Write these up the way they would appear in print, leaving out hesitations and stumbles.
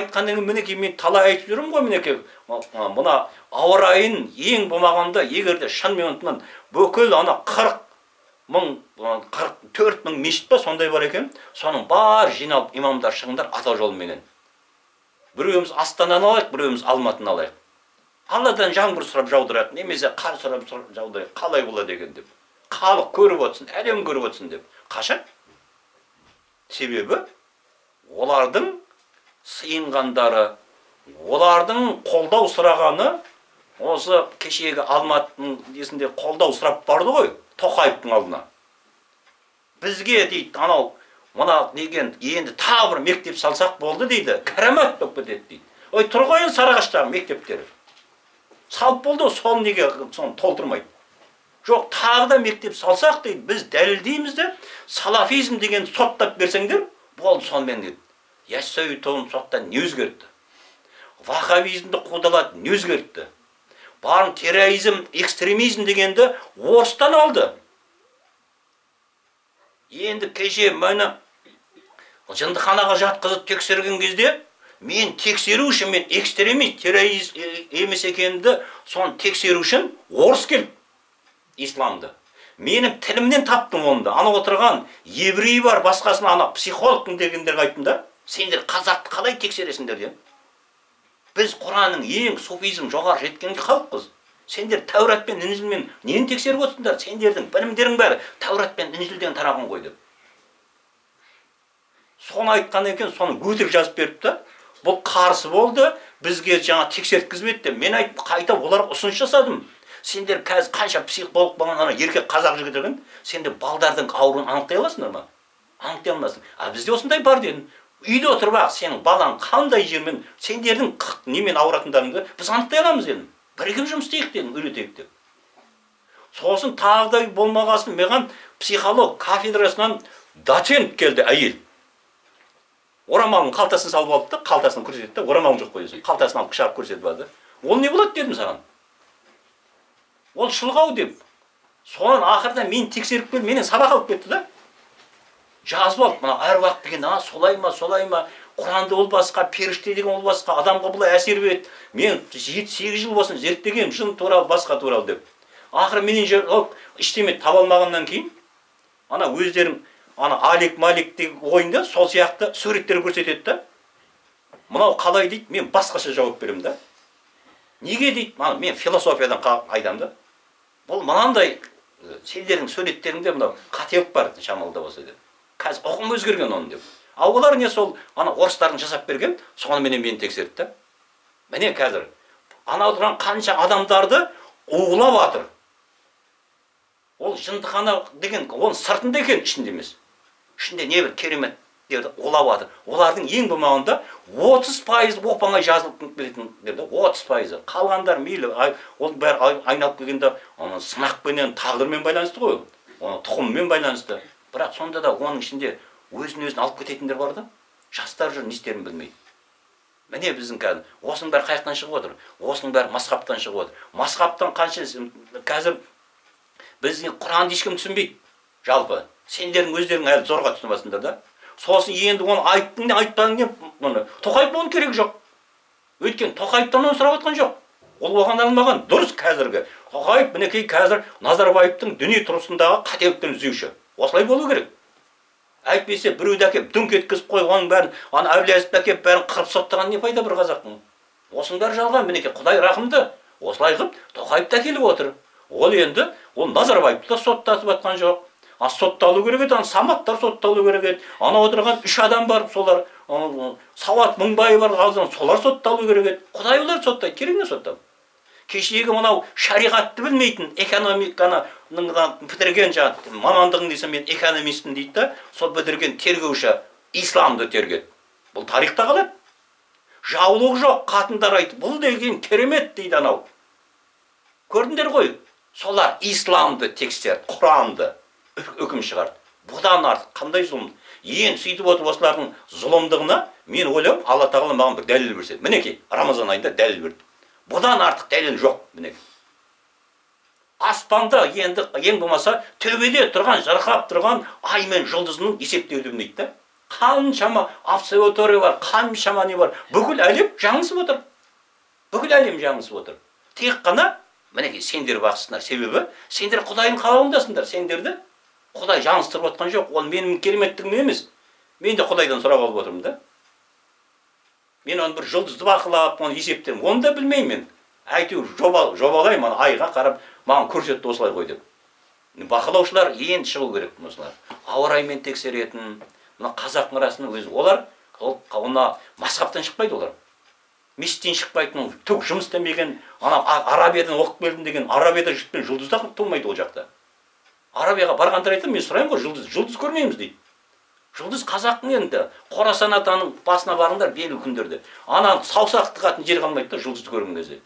айтқаннан кейін мінекей мен талай айтып жүрмін ғой, мінекей мына ауа райын ең болмағанда егер де шын мәнінде бүкіл ана 40 мың, 44 мың мешіт па сондай бар екен, соның бәрі жиналып имамдар шығыңдар ата жолменен. Біреуіміз Астананы алайық, біреуіміз Алматыны алайық. Алладан жаңбыр сұрап жаудырайық, немесе қар сұрап жаудырайық, қалай болады екен деп. Халық көріп отырсын, әлем көріп отырсын деп. Қашан? Себебі олардың сыйынғандары, олардың қолдау сұрағаны, осы кешегі Алматының несінде қолдау сұрап барды ғой, Тоқаевтың алдына. Бізге дейді, анау, мына деген енді тағы бір мектеп салсақ болды дейді, кәрамат болып кетеді дейді. Ой, тұр ғой енді Сарыағаштағы мектептері. Салып болды, сол неге соны толтырмайды? Жоқ, тағы да мектеп салсақ дейді, біз дәлелдейміз де, салафизм деген соттап берсеңдер, болды сонымен дейді. Яссауи тобын соттан не өзгертті? Ваххабизмді қудалады, не өзгертті? Барын терроризм, экстремизм дегенді орыстан алды. Енді кеше мені жындыханаға жатқызып тексерген кезде, мен тексеру үшін, мен экстремист, террорист емес екенімді соны тексеру үшін орыс келіп исламды. Менің тілімнен таптым оны да. Ана отырған еврей бар, басқасын ана психологтың дегендерге айттым да, сендер қазақты қалай тексересіңдер дедім. Біз Құранның ең суфизм жоғары жеткен халықпыз. Сендер Тәурат пен Інжілмен нені тексеріп отырсыңдар? Сендердің білімдерің бәрі Тәурат пен Інжілден тараған ғой деп. Соны айтқан екен, соны өтірік жазып беріпті. Бұл қарсы болды, бізге жаңа тексерткізбеді деп. Мен айтып, қайта оларға ұсыныс жасадым. Сендер қазір қанша психолог болған ана еркек қазақ жігіті екен, сендер балдардың ауруын анықтай аласыңдар ма? Анықтай алмайсың. А бізде осындай бар дедім. Үйде отырып ақ, сенің балаң қандай жермен, сендердің немен ауыратындарыңды біз анықтай аламыз дедім. Бірігіп жұмыс істейік дедім, үйретейік деп. Сосын тағы да болмағасын маған психолог кафедрасынан доцент келді әйел. Орамалын қалтасын салып алды да, қалтасын көрсетті да, орамалым жоқ қой десем, қалтасын алып шығарып көрсетіп алды. Ол не болады дедім саған. Ол шылғау деп. Соның ақырында мен тексеріп келіп, менен сабақ алып кетті да. Жазып алды, мына әруақ деген, а, солай ма, солай ма, Құранды ол басқа, періште деген ол басқа, адамға бұлай әсер береді. Мен 7-8 жыл болсын зерттегенмін, жын туралы, басқа туралы деп. Ақыры менен ештеме таба алмағаннан кейін, ана өздерің, ана Алик Малик деген ойында сол сияқты суреттер көрсетеді да. Мынау қалай дейді, мен басқаша жауап беремін да. Неге дейді, мен философиядан айтамын да. Бұл мынандай сендердің суреттеріңде мынау қателік бар шамалы да болса деп. Қазір ұғым өзгерген оның деп. Ал олар не сол ана орыстардың жасап берген, соныменен мені тексерді да. Міне қазір ана отырған қанша адамдарды уғылап жатыр. Ол жындыхана деген оның сыртында екен, ішінде емес. Ішінде небір кереметтерді улап жатыр. Олардың ең болмағанда 30% оп-оңай жазылып келетіндер да, 30%. Қалғандар мейлі, ол бәрі айналып келгенде оның сынақпенен, тағдырмен байланысты ғой. Оның тұқымымен байланысты. Бірақ сонда да оның ішінде өзін өзін алып кететіндер бар да. Жастар жүр, не істерін білмей. Міне біздің қазір осының бәрі қаяқтан шығып отыр? Осының бәрі масхабтан шығып отыр. Масхабтан қанша қазір біздің Құранды ешкім түсінбейді. Жалпы сендердің өздерің әлі зорға түсініп жатсыңдар да. Сосын енді оны айттың не айтпадың не, мұны Тоқаев оның керегі жоқ. Өйткені Тоқаевтан оны сұрап жатқан жоқ. Ол оған арналмаған. Дұрыс қазіргі. Тоқаев мінекей қазір Назарбаевтың діни тұрғысындағы қателіктерін түзеуші. Осылай болу керек. Әйтпесе біреуді әкеп дүңк еткізіп қойып, оның бәрін, ана Әблязовты әкеп бәрін қырып соттаған не пайда бір қазақтың? Осының бәрі жалған. Мінекей Құдай рахымды. Осылай қылып Тоқаевты әкеліп отыр. Ол енді, ол Назарбаевты да соттатып жатқан жоқ. А сотталу керек еді, ана Саматтар сотталу керек еді. Ана отырған 3 адам бар, солар, Сауат Мыңбай бар, аздан солар сотталу керек еді. Құдай олар соттайды, керек не соттау? Кешегі мынау шариғатты білмейтін, экономиканы бітірген жаңа мамандығың десем мен экономистпін дейді да, сол бітірген тергеуші исламды тергеді. Бұл тарихта қалады. Жаулық жоқ, қатындар айтты, бұл деген керемет дейді анау. Көрдіңдер ғой, солар исламды тексерді, Құранды үкім шығарды. Бұдан артық қандай зұлым? Ең сөйтіп отырып осылардың зұлымдығына мен ойлаймын, Алла тағала маған бір дәлел берсе. Мінекей, Рамазан айында дәлел берді. Бұдан артық дәлел жоқ, мінекей. Аспанда енді ең болмаса төбеде тұрған, жарқырап тұрған ай мен жұлдызының есептеуді білмейді да. Қаншама обсерватория бар, қаншама не бар. Бүкіл әлем жаңылысып отыр. Бүкіл әлем жаңылысып отыр. Тек қана мінекей сендер бақсыңдар. Себебі сендер Құдайдың қалауындасыңдар. Сендерді Құдай жаңылыстырып отқан жоқ. Ол менің кереметтігім емес. Мен де Құдайдан сұрап алып отырмын да. Мен оны бір жұлдызды бақылап, оны есептеймін. Оны да білмеймін мен. Әйтеуір жобалаймын, ана айға қарап, маған көрсетті осылай ғой деп. Бақылаушылар енді шығу керек осылар. Ауа райымен тексеретін, мына қазақ мұрасының өзі. Олар оны мазхабтан шықпайды олар. Мешіттен шықпайтын, түк жұмыс істемеген, ана Арабиядан оқып келдім деген, Арабияда жұртпен жұлдыз да туылмайды ол жақта. Арабияға барғандар айтады, мен сұраймын ғой, жұлдыз көрмейміз дейді. Жұлдыз қазақтың енді, Қорасан атаның басына барыңдар белгілі күндерде. Ана саусақ тығатын жер қалмайды да жұлдызды көрген кезде.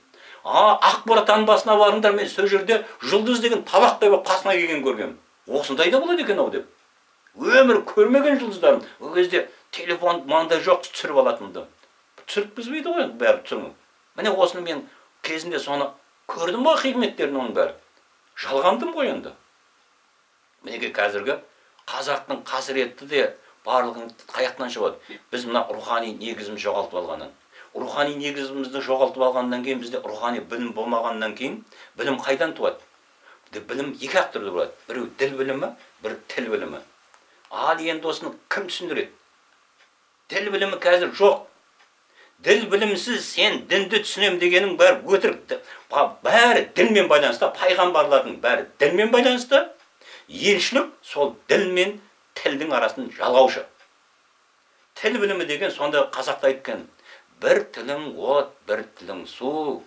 Ақбор атаның басына барыңдар, мен сол жерде жұлдыз деген табақтай болып қасына келген көргенмін. Осындай да болады екен ау деп. Өмір көрмеген жұлдыздарым. Ол кезде телефон маңда жоқ, түсіріп алатынды. Түсіріп бізбейді ғой енді бәрі түсірмей. Міне осыны мен кезінде соны көрдім ғой, хикметтерін оның бәрі. Жалғандым ғой енді. Мінекей қазіргі қазақтың қасіреті де барлығын қаяқтан шығады. Біз мына рухани негізімізді жоғалтып алғаннан. Рухани негізімізді жоғалтып алғаннан кейін бізде рухани білім болмағаннан кейін білім қайдан туады? Білім екі ақ түрлі болады. Біреу діл білімі, бір тіл білімі. Ал енді осыны кім түсіндіреді? Тіл білімі қазір жоқ. Діл білімсіз сен дінді түсінем дегенің бәрі өтірік. Бәрі ділмен байланысты, пайғамбарлардың бәрі ділмен байланысты. Елшілік сол діл мен тілдің арасын жалғаушы. Тіл білімі деген сонда қазақта айтқан, бір тілің от, бір тілің су.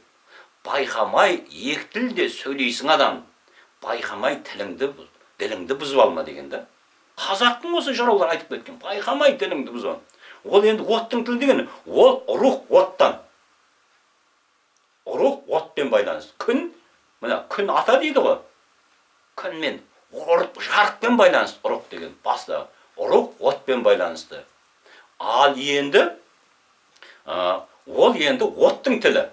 Байқамай екі тілде сөйлейсің адам. Байқамай діліңді бұзып алма деген да. Қазақтың осы жыраулар айтып кеткен, байқамай тіліңді бұзып алма. Ол енді оттың тілі деген, ол рух оттан. Рух отпен байланысты. Күн, мына күн ата дейді ғой. Күнмен, жарықпен байланысты рух деген баста. Рух отпен байланысты. Ал енді, ол енді оттың тілі.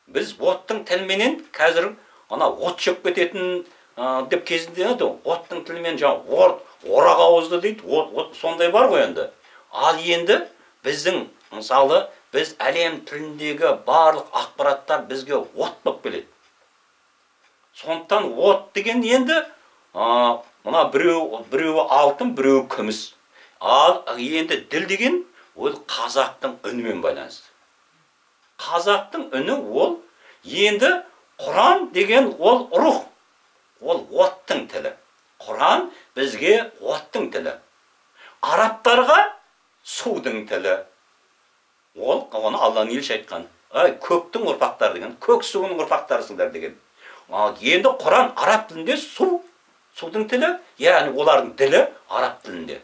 Біз оттың тіліменен қазір ана от шөп кететін деп кезінде еді, оттың тілімен жаңа орақ ауызды дейді, от сондай бар ғой енді. Ал енді біздің, мысалы, біз әлем тіліндегі барлық ақпараттар бізге от болып келеді. Сондықтан от деген енді, мына біреуі алтын, біреуі күміс. Ал енді діл деген ол қазақтың үнімен байланысты. Қазақтың үні ол енді Құран деген ол рух, ол оттың тілі. Құран бізге оттың тілі. Арабтарға судың тілі. Ол оны Алланың елші айтқан. Ай, көктің ұрпақтары деген, көк суының ұрпақтарысыңдар деген. Ал енді Құран араб тілінде су, судың тілі, яғни олардың тілі араб тілінде.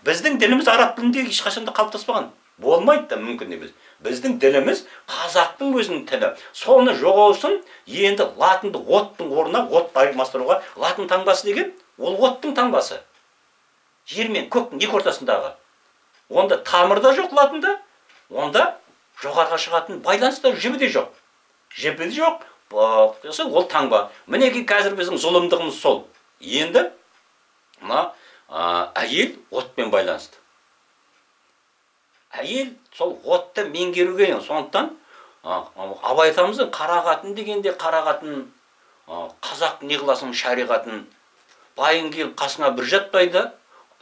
Біздің діліміз араб тілінде ешқашан да қалыптаспаған. Болмайды да мүмкін емес. Біздің діліміз қазақтың өзінің тілі. Соны жоғалсын, енді латынды оттың орнына от алмастыруға латын таңбасы деген, ол оттың таңбасы. Жер мен көктің екі ортасындағы. Онда тамыр да жоқ латында, онда жоғарыға шығатын байланыс та жібі де жоқ. Жібі де жоқ, ол таңба. Мінекей қазір біздің зұлымдығымыз сол. Енді мына әйел отпен байланысты. Әйел сол отты меңгеруге, сондықтан Абай атамыздың қара қатын дегенде қара қатын, қазақ не қыласың шариғатын, байың келіп қасыңа бір жатпайды,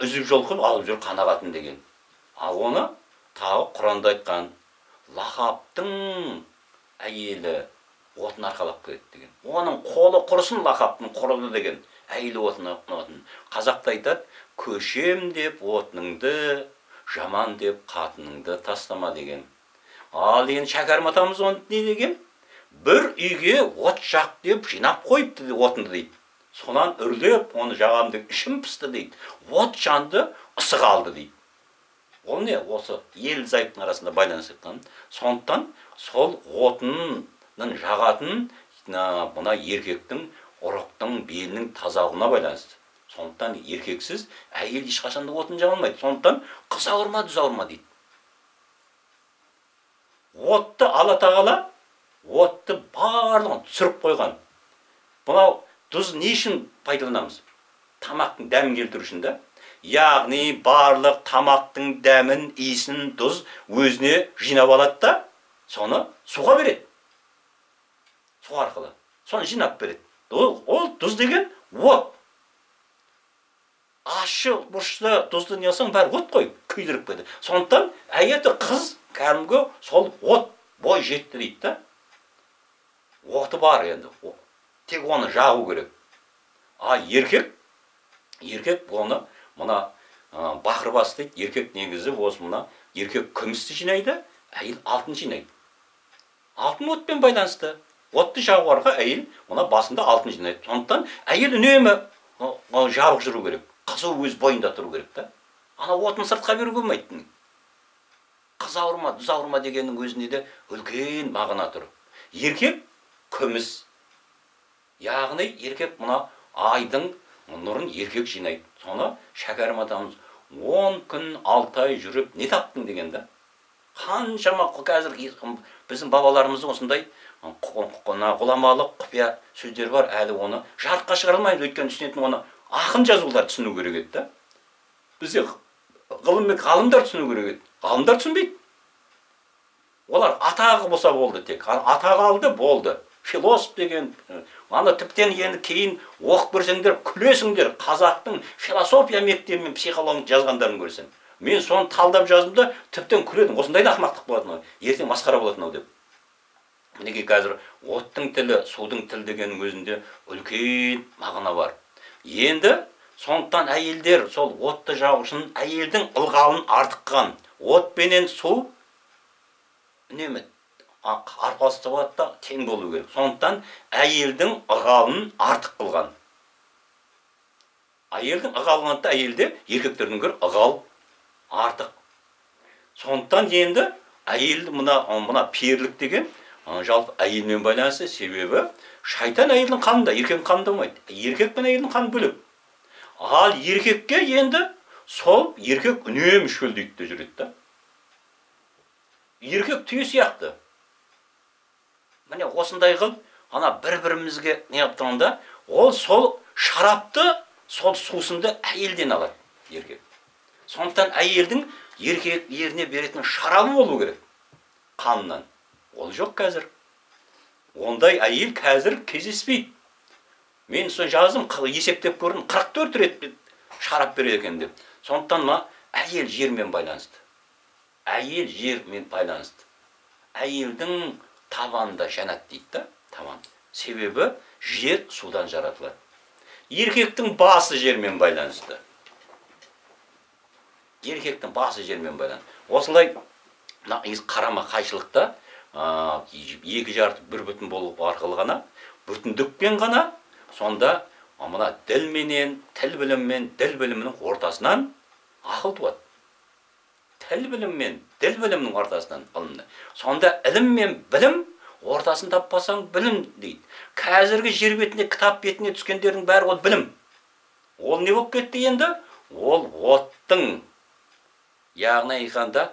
үзіп жұлқып алып жүр қанағатын деген. Ал оны тағы Құранда айтқан, Лахаптың әйелі отын арқалап келеді деген. Оның қолы құрысын, Лахаптың құрыды деген. Әйелі отын. Қазақта айтады, көшем деп отыныңды, жаман деп қатыныңды тастама деген. Ал енді Шәкәрім атамыз оны не деген? Бір үйге от жақ деп жинап қойыпты отынды дейді. Сонан үрлеп, оны жағам деп ішім пысты дейді. От жанды, ысық алды дейді. Ол не? Осы ел зайыптың арасында байланыс айтқан. Сондықтан сол отынның жағатын мына еркектің, ұрықтың, белінің тазалығына байланысты. Сондықтан еркексіз әйел ешқашан да отын жаға алмайды. Сондықтан қыз ауырма, дүз ауырма дейді. Отты Алла Тағала отты барлығын түсіріп қойған. Мынау тұз не үшін пайдаланамыз? Тамақтың дәмін келтіру үшін да. Яғни барлық тамақтың дәмін, иісін тұз өзіне жинап алады да, соны суға береді. Су арқылы. Соны жинап береді. Ол тұз деген от. Ащы, бұрышты, тұзды не алсаң, бәрі от қой, күйдіріп кетеді. Сондықтан әйелді қыз кәдімгі сол от бой жетті дейді да. Оты бар енді. Тек оны жағу керек. А еркек оны мына бақыр бас дейді. Еркек негізі осы мына еркек күмісті жинайды, әйел алтын жинайды. Алтын отпен байланысты. Отты жағу арқылы әйел мына басында алтын жинайды. Сондықтан әйел үнемі жабық жүру керек. Қызу өз бойында тұру керек та. Ана отын сыртқа беруге болмайды. Қыз ауырма, тұз ауырма дегеннің өзінде де үлкен мағына тұр. Еркек күміс. Яғни еркек мына айдың нұрын еркек жинайды. Соны Шәкәрім атамыз 10 күн 6 ай жүріп не таптың деген да. Қаншама қазір біздің бабаларымыздың осындай ғұламалық құпия сөздер бар, әлі оны жарыққа шығара алмаймыз, өйткені түсінетін оны ақын жазулар түсіну керек еді да. Бізде ғылым мен ғалымдар түсіну керек еді. Ғалымдар түсінбейді. Олар атағы болса болды тек. Атағы алды болды. Философ деген, ана тіптен енді кейін оқып көрсеңдер, күлесіңдер, қазақтың философия мектебі мен психологияны жазғандарын көрсең. Мен соны талдап жаздым да, тіптен күледім. Осындай да ақымақтық болатын, ертең масқара болатын ау деп. Мінекей қазір оттың тілі, судың тілі дегеннің өзінде үлкен мағына бар. Енді сондықтан әйелдер сол отты жағу үшін әйелдің ылғалын артық қылған. От пенен су үнемі арпалысты болады да тең болу керек. Сондықтан әйелдің ылғалын артық қылған. Әйелдің ылғалын да әйелде еркектердің гөрі ылғал артық. Сондықтан енді әйелді мына перілік деген жалпы әйелмен байланысты, себебі шайтан әйелдің қанында, еркектің қанында болмайды. Еркек пен әйелдің қаны бөлек. Ал еркекке енді сол еркек үнемі шөлдейді де жүреді да. Еркек түйе сияқты. Міне осындай қылып, ана бір-бірімізге не қылып тұрғанда, ол сол шарапты, сол сусынды әйелден алады еркек. Сондықтан әйелдің еркек еріне беретін шарабы болу керек қанынан. Ол жоқ қазір. Ондай әйел қазір кездеспейді. Мен сол жаздым, есептеп көрдім, 44 рет шарап береді екен деп. Сондықтан мына әйел жермен байланысты. Әйел жермен байланысты. Әйелдің табанында жәннат дейді да, табан. Себебі жер судан жаратылады. Еркектің басы жермен байланысты. Еркектің басы жермен байланысты. Осылай мына қарама-қайшылықта екі жарты бір бүтін болу арқылы ғана, бүтіндікпен ғана, сонда мына діл менен, тіл біліммен, діл білімінің ортасынан ақыл туады. Тіл біліммен, діл білімінің ортасынан ғылымды. Сонда ілім мен білім ортасын таппасаң білім дейді. Қазіргі жер бетіне, кітап бетіне түскендердің бәрі ол білім. Ол не болып кетті енді? Ол оттың, яғни айтқанда,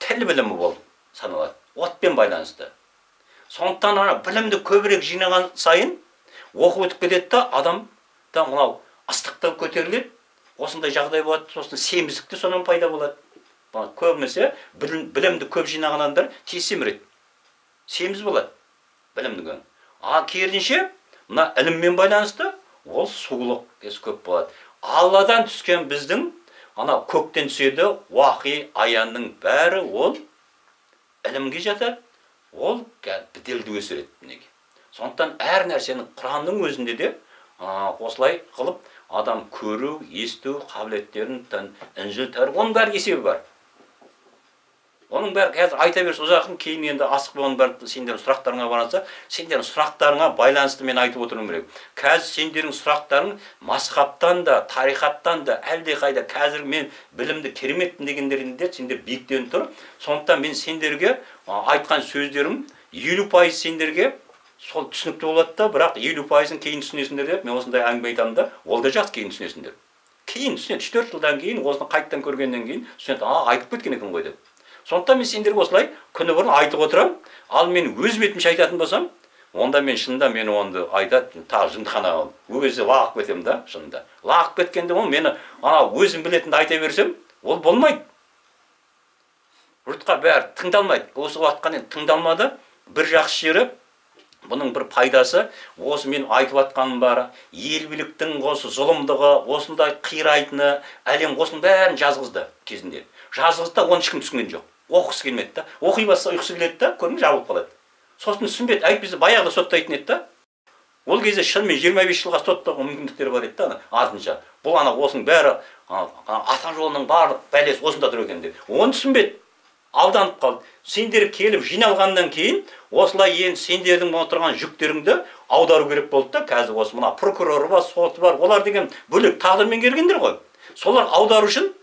тіл білімі болып саналады. Отпен байланысты. Сондықтан ана білімді көбірек жинаған сайын оқып өтіп кетеді да, адам да мынау ыстықтан көтеріледі, осындай жағдай болады, сосын семіздік те сонан пайда болады. Көбінесе білімді көп жинаған адамдар тез семіреді. Семіз болады білімді. А керісінше мына іліммен байланысты ол сулық көп болады. Алладан түскен біздің ана көктен түседі уақи аянның бәрі ол ілімге жатады, ол беделді өсіреді мінекей. Сондықтан әр нәрсенің Құранның өзінде де осылай қылып адам көру, есту қабілеттерін, інжіл, тәрі, оның бәрі есебі бар. Оның бәрі қазір айта берсе ұзақын, кейін енді асықпай оның бәрі сендердің сұрақтарыңа байланысты, сендердің сұрақтарыңа байланысты мен айтып отыруым керек. Қазір сендердің сұрақтарың мазхабтан да, тарихаттан да, әлдеқайда қазір мен білімді кереметтім дегендерінде де сендер биіктен тұр. Сондықтан мен сендерге айтқан сөздерім 50% сендерге сол түсінікті болады да, бірақ 50%-ын кейін түсінесіңдер деп мен осындай әңгіме айтамын да, ол да жақсы кейін түсінесіңдер. Кейін түсінеді, 3-4 жылдан кейін осыны қайттан көргеннен кейін түсінеді, а айтып кеткен екен ғой деп. Сондықтан мен сендерге осылай күні бұрын айтып отырамын. Ал мен өз бетімше айтатын болсам, Онда мен шынында мен оны айтады, тағы жындыхана ол кезде лағып кетемін да, шынында. Лағып кеткенде ол мені ана өзім білетінді айта берсем, ол болмайды. Жұртқа бәрі тыңдалмайды. Осы уақытқа дейін тыңдалмады. Бір жақсы жері, бұның бір пайдасы, осы мен айтып жатқаным бәрі, ел биліктің осы зұлымдығы, осындай қирайтыны, әлем осының бәрін жазғызды кезінде. Жазғызды да, оны ешкім түсінген жоқ. Оқығысы келмеді да. Оқи бастаса ұйқысы келеді да, көрдің, жабылып қалады. Сосын түсінбеді, әйтпесе баяғыда соттайтын еді да. Ол кезде шынымен 25 жылға соттауға мүмкіндіктері бар еді да, артынша. Бұл ана осының бәрі, ата жолының барлық бәлесі осында тұр екен деп. Оны түсінбеді. Алданып қалды. Сендер келіп жиналғаннан кейін осылай енді сендердің отырған жүктеріңді аудару керек болды да. Қазір осы мына прокуроры бар, соты бар, олар деген бөлек тағдырмен келгендер ғой. Солар аудару үшін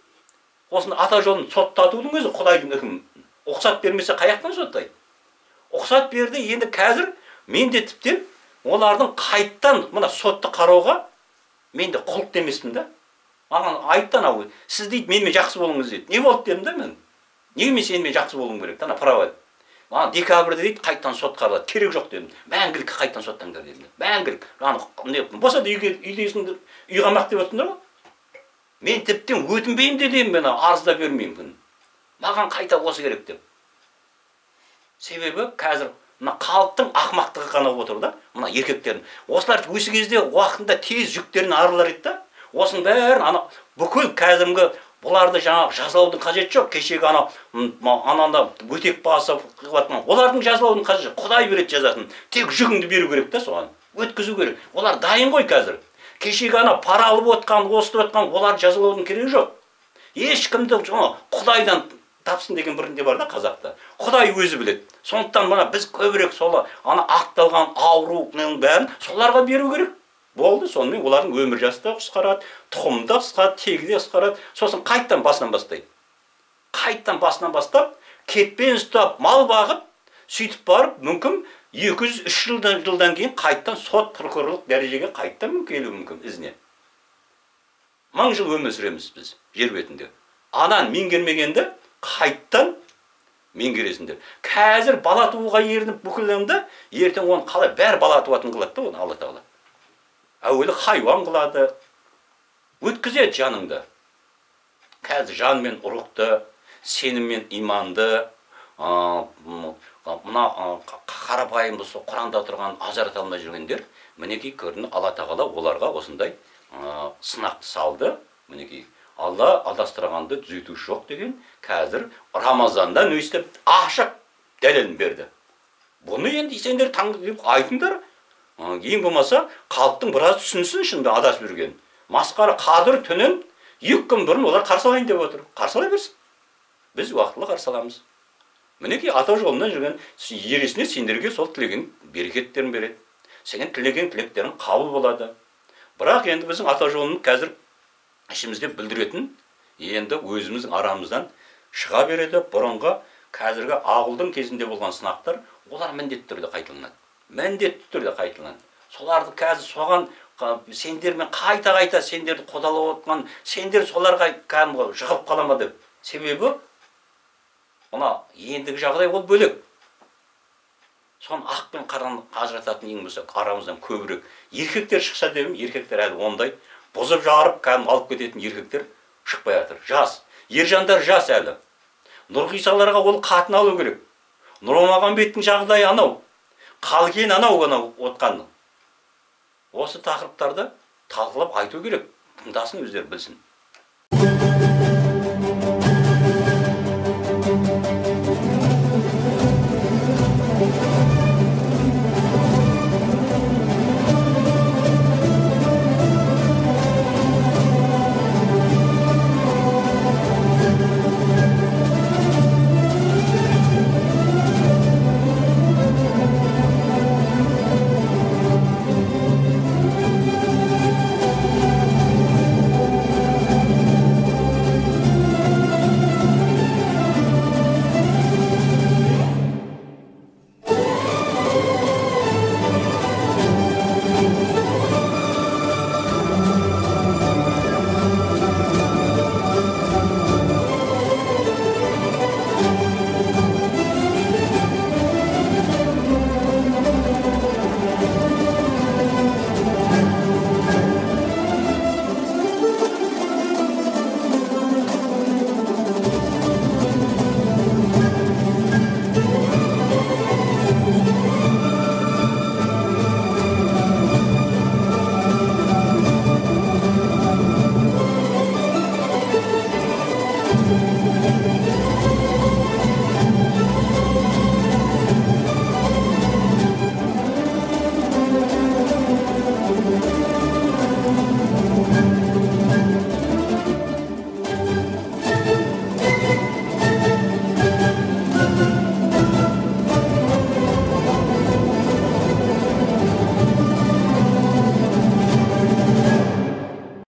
осыны ата жолын соттатудың өзі Құдайдың үкімі. Рұқсат бермесе қаяқтан соттайды? Рұқсат берді, енді қазір мен де тіптен олардың қайттан мына сотты қарауға мен де құлықты емеспін да. Маған айтты анау, сіз дейді менімен жақсы болыңыз дейді. Не болды дедім да мен. Неге мен сенімен жақсы болуым керек, ана право. Маған декабрьде дейді қайттан сот қаралады. Керек жоқ дедім. Мәңгілік қайттан соттаңдар дедім. Мәңгілік. Аны не болса да үйге үйдесіңдер, үй қамақ деп отырсыңдар ғой. Мен тіптен өтінбеймін де деймін, мен арыз да бермеймін. Маған қайта осы керек деп. Себебі қазір мына халықтың ақымақтығы ғана отыр да, мына еркектердің. Осылар осы кезде уақытында тез жүктерін арылар еді да. Осының бәрін ана бүкіл кәдімгі бұларды жаңағы жазалаудың қажеті жоқ. Кешегі ана ананда өтек басып қылатын, олардың жазалаудың қажеті жоқ. Құдай береді жазасын. Тек жүгіңді беру керек та соған. Өткізу керек. Олар дайын ғой қазір. Кешегі ана пара алып отқан, осытып отқан, оларды жазалаудың керегі жоқ. Ешкімді Құдайдан тапсын деген бірінде бар да қазақта. Құдай өзі біледі. Сондықтан мына біз көбірек солы ана ақталған аурудың бәрін соларға беру керек. Болды, сонымен олардың өмір жасы да қысқарады, тұқымы да қысқарады, тегі де қысқарады. Сосын қайттан басынан бастайды. Қайттан басынан бастап, кетпен ұстап, мал бағып, сөйтіп барып, мүмкін 203 жылдан кейін қайттан сот прокурорлық дәрежеге қайттан мүмкін келуі мүмкін ізіне. 1000 жыл өмір сүреміз біз жер бетінде. Анан меңгермегенді қайттан меңгересіңдер. Қазір бала тууға ерініп бүкіліңді, ертең оны қалай бәрі бала туатын қылады да оны Алла Тағала. Әуелі хайуан қылады, өткізеді жаныңды. Қазір жан мен рухты, сенім мен иманды, мына қарапайым сол Құранда тұрған ажырата алмай жүргендер, мінекей көрінді Алла Тағала оларға осындай сынақты салды. Мінекей Алла адастырғанды түзетуші жоқ деген қазір Рамазандан өстіп ашық дәлелін берді. Бұны енді сендер таңдап айтыңдар. Ең болмаса халықтың біраз түсінсін шынында адасып жүрген. Масқара Қадір түнін 2 күн бұрын олар қарсы алайын деп отыр. Қарсы ала берсін. Біз уақытылы қарсы аламыз. Мінекей ата жолынан жүрген ересіне сендерге сол тілеген берекеттерін береді. Сенің тілеген тілектерің қабыл болады. Бірақ енді біздің ата жолын қазір ішімізде білдіретін енді өзіміздің арамыздан шыға береді. Бұрынғы қазіргі ағұлдың кезінде болған сынақтар олар міндетті түрде қайталанады. Міндетті түрде қайталанады. Соларды қазір соған сендермен қайта-қайта сендерді қодалап отқан, сендер соларға кәдімгі жығып қалама деп. Себебі мына ендігі жағдай ол бөлек. Соны ақ пен қараны ажырататын ең болса арамыздан көбірек еркектер шықса деймін, еркектер әлі ондай бұзып жарып кәдімгі алып кететін еркектер шықпай жатыр. Жас, ержандар жас әлі. Нұрғисаларға ол қатын алу керек. Нұрмағамбеттің жағдайы анау. Қалкен анау анау отқан. Осы тақырыптарды талқылап айту керек. Тыңдасын, өздері білсін.